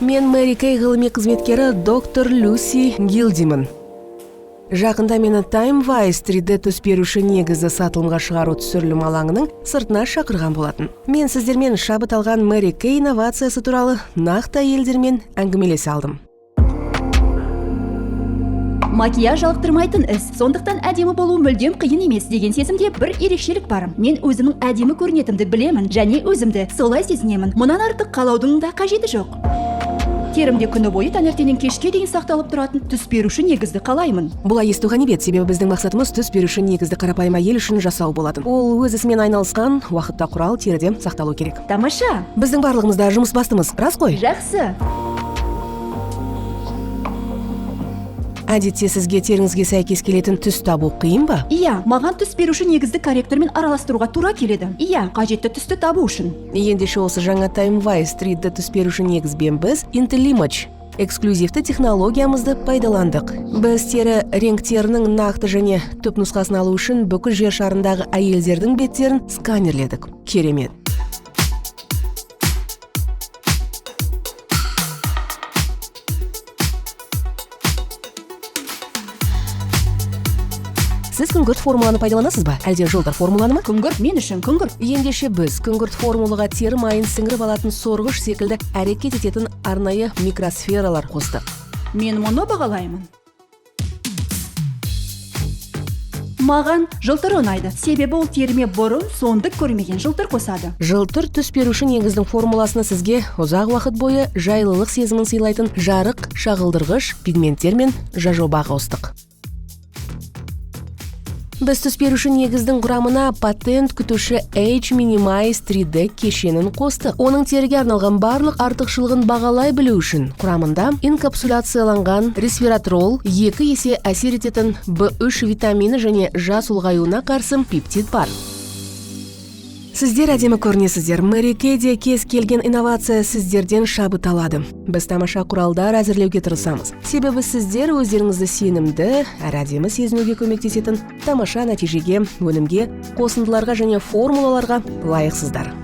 Мен Mary Kay ғылыми қызметкері доктор Люси Гилдимін. Жақында мені TimeWise 3D түс беруші негізді сатылымға шығару түсірілім алаңының сыртына шақырған болатын. Мен сіздермен шабыт алған Mary Kay инновациясы туралы нақты әйелдермен әңгімелесе алдым. Макияж жалықтырмайтын іс, сондықтан әдемі болу мүлдем қиын емес деген сезімде бір ерекшелік бар. Мен өзімнің әдемі көрінетінімді білемін және өзімді солай сезінемін. Мұнан артық қалаудың да қажеті жоқ. Терімде күні бойы таңертеңнен кешке дейін сақталып тұратын түс беруші негізді қалаймын. Бұлай есту ғанибет, себебі біздің мақсатымыз түс беруші негізді қарапайым әйел үшін жасау болатын. Ол өз ісімен айналысқан уақытта құрал теріде сақталу керек. Тамаша. Біздің барлығымыз да жұмыс бастымыз, рас қой? Жақсы. Әдетте сізге теріңізге сәйкес келетін түс табу қиын ба? Иә, маған түс беруші негізді корректормен араластыруға тура келеді. Иә, қажетті түсті табу үшін. Ендеше осы жаңа TimeWise 3D түс беруші негізбен біз IntelliMatch эксклюзивті технологиямызды пайдаландық. Біз тері реңктерінің нақты және түп нұсқасын алу үшін бүкіл жер шарындағы әйелдердің беттерін сканерледік. Керемет. Сіз күңгірт формуланы пайдаланасыз ба? Әлде жылтыр формуланы ма? Күңгірт, мен үшін күңгірт. Ендеше біз күңгірт формулаға тері майын сіңіріп алатын сорғыш секілді әрекет ететін арнайы микросфералар қостық. Мен мұны бағалаймын. Маған жылтыр ұнайды, себебі ол теріме бұрын соңды көрмеген жылтыр қосады. Жылтыр түс беруші негіздің формуласына сізге ұзақ уақыт бойы жайлылық сезімін сыйлайтын жарық шағылдырғыш пигменттер мен жожоба қостық. Біз түс беруші негіздің құрамына патент күтуші Age Minimize 3D кешенін қостық. Оның теріге арналған барлық артықшылығын бағалай білу үшін құрамында инкапсуляцияланған ресвератрол, 2 есе әсер ететін B3 витамині және жас ұлғаюына қарсы пептид бар. Сіздер әдемі көрінесіздер. Mary Kay де кез келген инновация сіздерден шабыт алады. Біз тамаша құралдар әзірлеуге тырысамыз. Себебі сіздер өздеріңізді сенімді әрі әдемі сезінуге көмектесетін тамаша нәтижеге, өнімге, қосындыларға және формулаларға лайықсыздар.